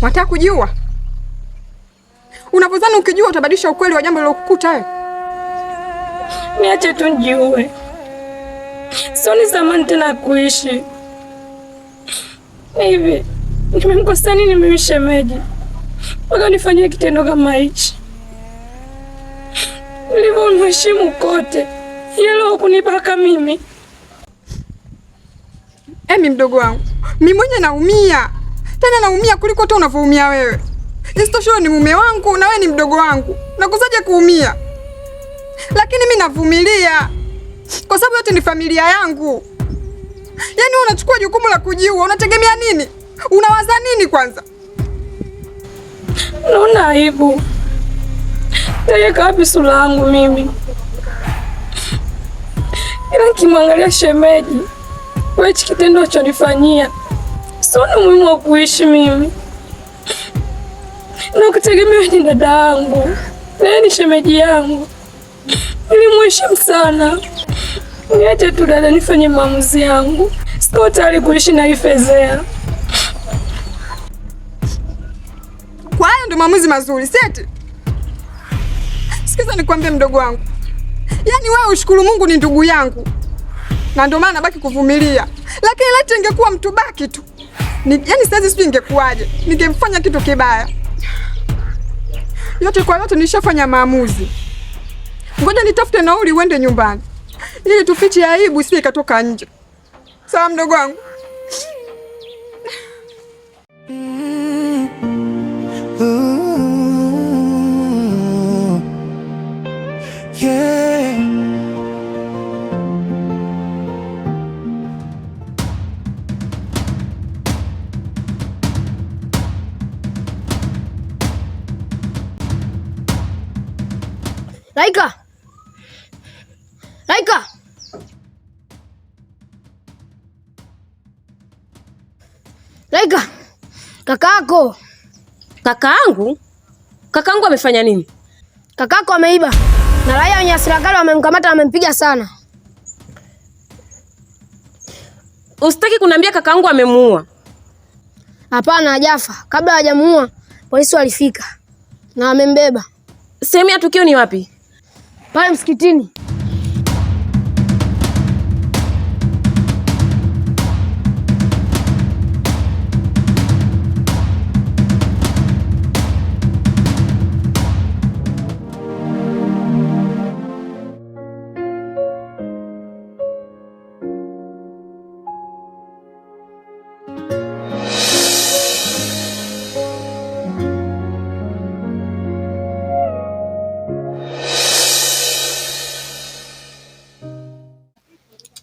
Wataka kujiua? Unavyozani ukijua utabadilisha ukweli wa jambo lilokukuta wewe? Niache tu nijiue. Sioni zamani tena kuishi. Hivi nimemkosa nini mimi shemeji mpaka nifanyie kitendo kama hichi? Nilivyomheshimu kote, yeye kunibaka mimi. Emi mdogo wangu, mimi mwenye naumia tena, naumia kuliko hata unavyoumia wewe. Isitoshe ni mume wangu na wewe ni mdogo wangu, nakuzaje kuumia? Lakini mi navumilia kwa sababu yote ni familia yangu. Yaani wewe unachukua jukumu la kujiua, unategemea nini? Unawaza nini kwanza? Naona aibu. Tayeka wapi sura yangu mimi? Ila nikimwangalia shemeji kwa hichi kitendo alichonifanyia, sioni umuhimu wa kuishi mimi. Na ukitegemea ni dada yangu, naye ni shemeji yangu, nilimheshimu sana. Niache tu dada, nifanye maamuzi yangu. Siko tayari kuishi na hii fedheha. Kwa hayo ndio maamuzi mazuri, seti. Sikiza nikwambie mdogo wangu, yaani wewe ushukuru Mungu ni ndugu yangu, na ndio maana nabaki kuvumilia, lakini laiti ingekuwa mtu baki tu yaani saizi sijui ingekuwaje, ningemfanya kitu kibaya. Yote kwa yote nishafanya maamuzi, ngoja nitafute nauli uende nyumbani ili tufiche aibu, si ikatoka nje. Sawa mdogo wangu? Yeah. Laika! Laika! Laika! Kakako! Kakaangu? Kakaangu amefanya nini? Kakako ameiba na raia wenye hasira kali wamemkamata, wamempiga sana. Usitaki kuniambia kakaangu amemuua? Hapana, hajafa. Kabla hawajamuua polisi walifika na wamembeba. Sehemu ya tukio ni wapi? Pale msikitini.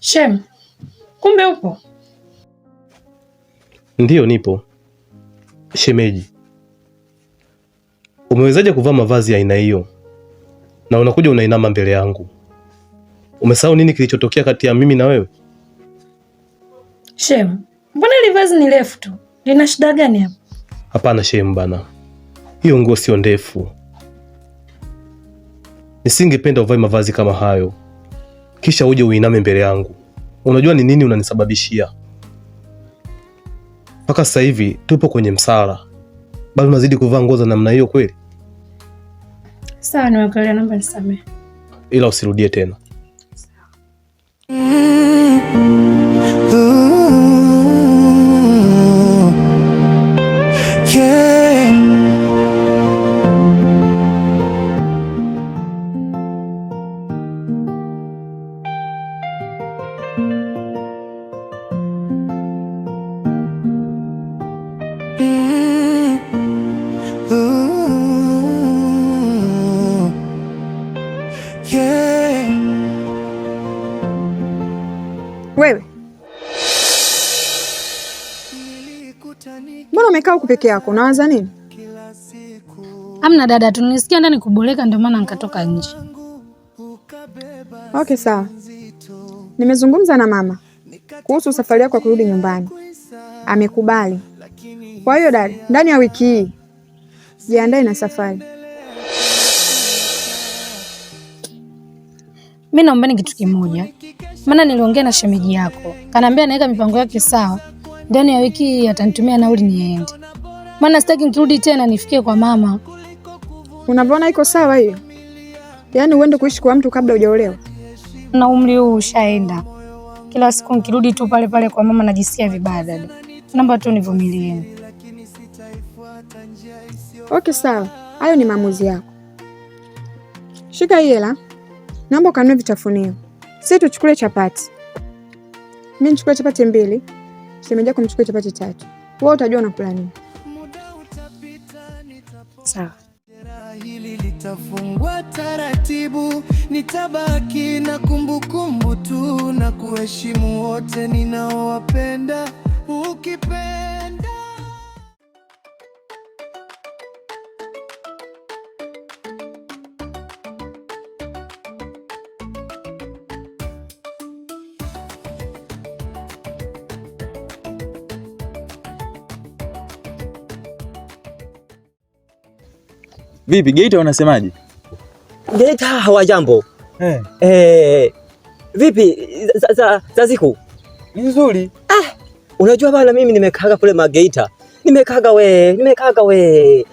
Shem, kumbe upo? Ndiyo, nipo. Shemeji, umewezaje kuvaa mavazi ya aina hiyo na unakuja unainama mbele yangu? Umesahau nini kilichotokea kati ya mimi na wewe? Shem, mbona ile vazi ni refu tu? Lina shida gani hapo? Hapana Shem bana, hiyo nguo sio ndefu. Nisingependa uvae mavazi kama hayo kisha uje uiname mbele yangu. Unajua ni nini unanisababishia? Mpaka sasa hivi tupo kwenye msala, bado unazidi kuvaa nguo za namna hiyo kweli? Sawa, nimekuelewa, naomba nisamehe. Ila usirudie tena. Ooh, yeah. Ooh, yeah. Wewe mbona umekaa huku peke yako, unawaza nini? Amna dada, tunisikia ndani kuboleka, ndio maana nikatoka nje. Okay, sawa. Nimezungumza na mama kuhusu safari yako ya kurudi nyumbani, amekubali. Kwa hiyo dada, ndani ya wiki hii jiandae na safari. Mi naombeni kitu kimoja, maana niliongea na shemeji yako, kanaambia anaweka mipango yake sawa, ndani ya wiki hii atanitumia nauli niende. Maana sitaki nikirudi tena nifikie kwa mama. Unavyoona iko sawa hiyo? Yaani uende kuishi kwa mtu kabla hujaolewa? Na umri huu ushaenda. Kila siku nikirudi tu pale pale kwa mama najisikia vibaya dada. Naomba tu nivumilie. Okay, sawa. Hayo ni maamuzi yako. Shika hii hela. Naomba ukanunue vitafunio. Sisi tuchukue chapati. Mimi nichukue chapati 2, shemeji yako mchukue chapati 3. Wewe utajua unakula nini. Sawa. Hili litafungwa taratibu, nitabaki na kumbukumbu tu na kuheshimu wote ninaowapenda. Ukipenda Vipi Geita wanasemaje? Geita hawajambo. Vipi za siku? Ni nzuri. Ah, unajua bana mimi nimekaga kule Mageita. Nimekaga we.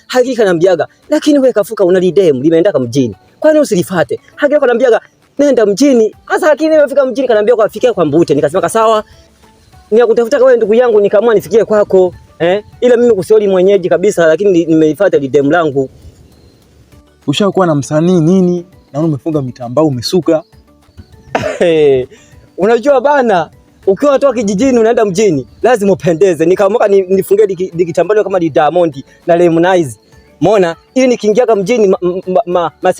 Hakika nambiaga. Lakini we kafuka una lidemu limeenda mjini. Kwani usilifate? Hakika nambiaga nenda mjini. Sasa lakini nimefika mjini kanambia kwa fikia kwa Mbute. Nikasema sawa. Nikakutafuta wewe ndugu yangu nikaamua nifikie kwako. Ila mimi kusioli mwenyeji kabisa lakini nimeifuata lidemu langu. Ushakuwa na msanii nini? Naona umefunga mitambao umesuka. Unajua bana, ukiwa toka kijijini unaenda mjini, lazima upendeze. Nikaamua nifunge nikitambao kama di Diamond na Harmonize. Umeona? Ili nikiingia mjini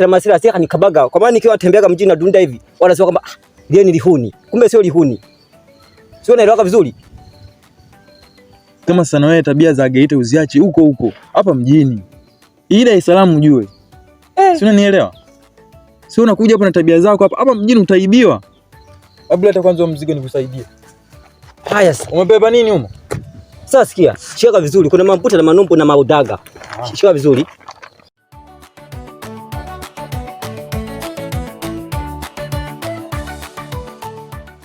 masira sika nikabaga. Kwa maana nikiwa tembea mjini na dunda hivi, wanasema kwamba ah, ni lihuni. Kumbe sio lihuni. Sio, naelewa vizuri. Kama sana wewe tabia za Geita uziache huko huko hapa mjini. Hii Dar es Salaam ujue. Si unanielewa? Sio unakuja hapa na tabia zako hapa. Hapa mjini utaibiwa. Hebu leta kwanza mzigo nikusaidie. Haya, umebeba nini humo? Sasa sikia, shika vizuri. Kuna mambuta na manumbu na maudaga. Shika vizuri.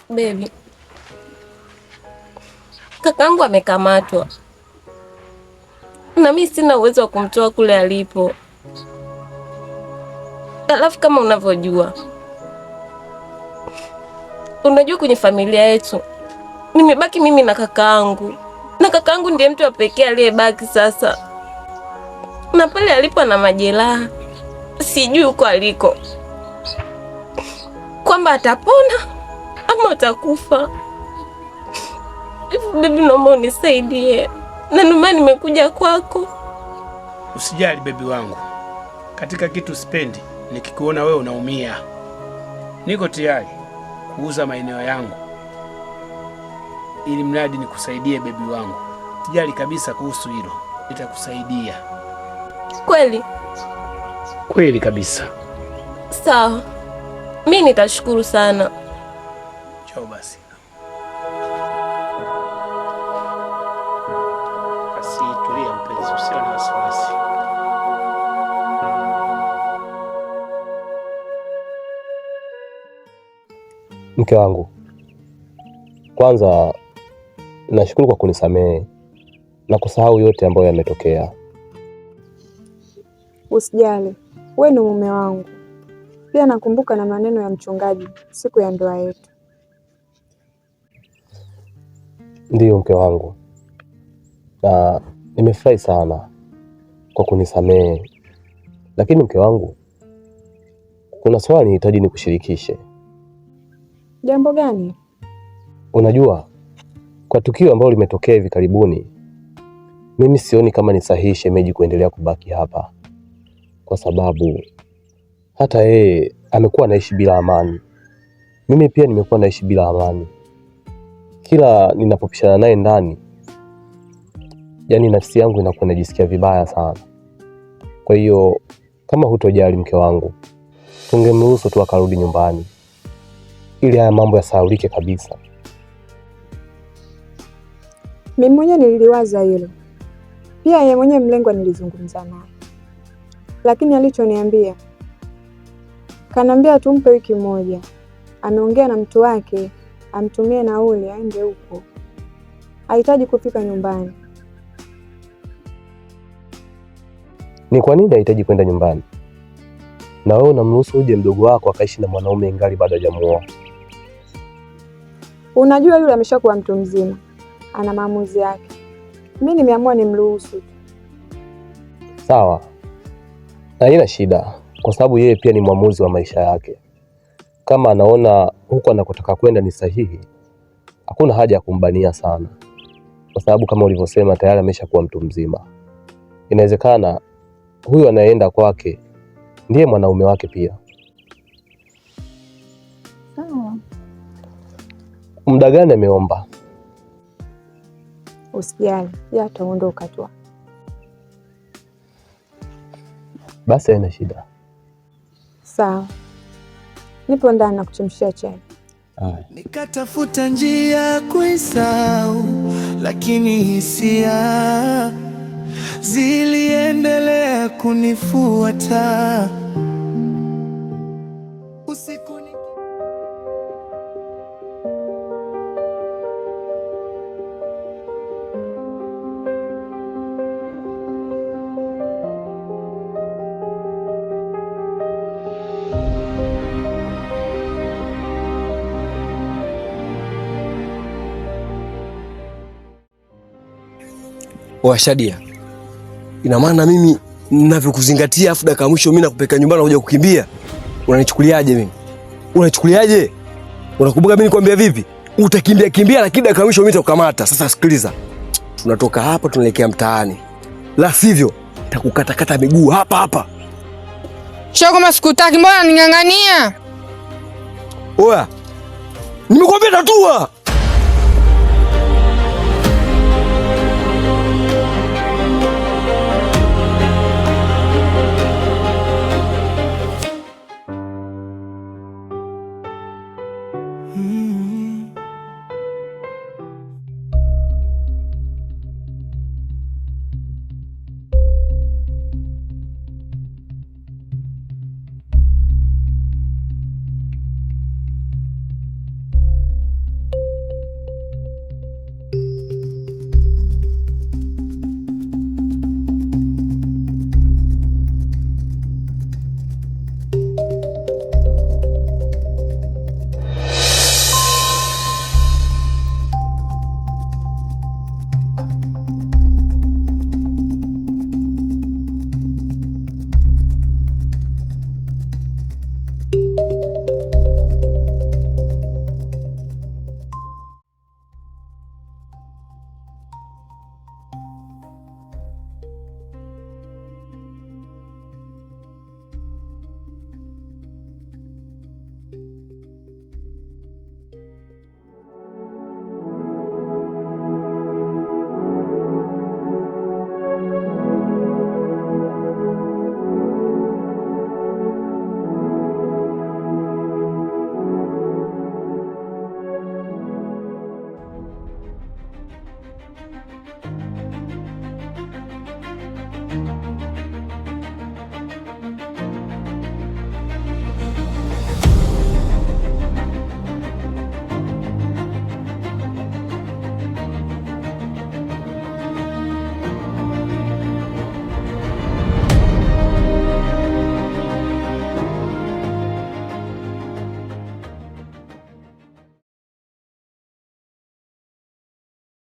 Baby, kakaangu amekamatwa na mimi sina uwezo wa kumtoa kule alipo. Alafu kama unavyojua, unajua kwenye familia yetu nimebaki mimi na kakaangu, na kakaangu ndiye mtu wa pekee aliyebaki sasa, na pale alipo na majeraha, sijui huko aliko kwamba atapona ama atakufa. Baby, naomba unisaidie, na ndio maana nimekuja kwako. Usijali bebi wangu, katika kitu sipendi nikikuona wewe unaumia. Niko tayari kuuza maeneo yangu ili mradi nikusaidie bebi wangu. Sijali kabisa kuhusu hilo, nitakusaidia. Kweli? Kweli kabisa. Sawa, mi nitashukuru sana. Chao basi. Basi tulia mpenzi, usiwe na wasiwasi. Mke wangu, kwanza nashukuru kwa kunisamehe na kusahau yote ambayo yametokea. Usijali, wewe ni mume wangu. Pia nakumbuka na maneno ya mchungaji siku ya ndoa yetu. Ndiyo mke wangu, na nimefurahi sana kwa kunisamehe, lakini mke wangu, kuna swali nihitaji nikushirikishe. Jambo gani? Unajua, kwa tukio ambalo limetokea hivi karibuni, mimi sioni kama ni sahihi shemeji kuendelea kubaki hapa, kwa sababu hata yeye amekuwa anaishi bila amani. Mimi pia nimekuwa naishi bila amani. Kila ninapopishana naye ndani, yani nafsi yangu inakuwa inajisikia vibaya sana. Kwa hiyo kama hutojali mke wangu, tungemruhusu tu akarudi nyumbani ili haya mambo yasahaulike kabisa. Mimi mwenyewe nililiwaza hilo pia, yeye mwenyewe mlengwa nilizungumza naye, lakini alichoniambia, kaniambia tumpe wiki moja, ameongea na mtu wake amtumie nauli aende huko, hahitaji kufika nyumbani. Ni kwa nini hahitaji kwenda nyumbani? Na wewe unamruhusu uje mdogo wako akaishi na mwanaume ingali bado hajamuoa? Unajua yule ameshakuwa mtu mzima, ana maamuzi yake. Mi nimeamua nimruhusu. Sawa, haina shida, kwa sababu yeye pia ni mwamuzi wa maisha yake. Kama anaona huko anakotaka kwenda ni sahihi, hakuna haja ya kumbania sana, kwa sababu kama ulivyosema tayari ameshakuwa mtu mzima. Inawezekana huyu anayeenda kwake ndiye mwanaume wake pia. Sawa. Muda gani ameomba? Usijali, yeye ataondoka tu. Basi haina shida. Sawa, nipo ndani na kuchemshia chai. Nikatafuta njia ya kuisahau, lakini hisia ziliendelea kunifuata. Usiku ni Oa Shadia, ina maana mimi ninavyokuzingatia afu dakika ya mwisho mimi nakupeleka nyumbani na kuja kukimbia, unanichukuliaje mimi? Unanichukuliaje? Unakumbuka mimi nikwambia vipi? Utakimbia kimbia, lakini dakika ya mwisho mimi nitakukamata. Sasa sikiliza, tunatoka hapa tunaelekea mtaani, la sivyo nitakukatakata miguu hapa hapa. Sio kama sikutaki, mbona ning'ang'ania? Oya, nimekuambia tatua.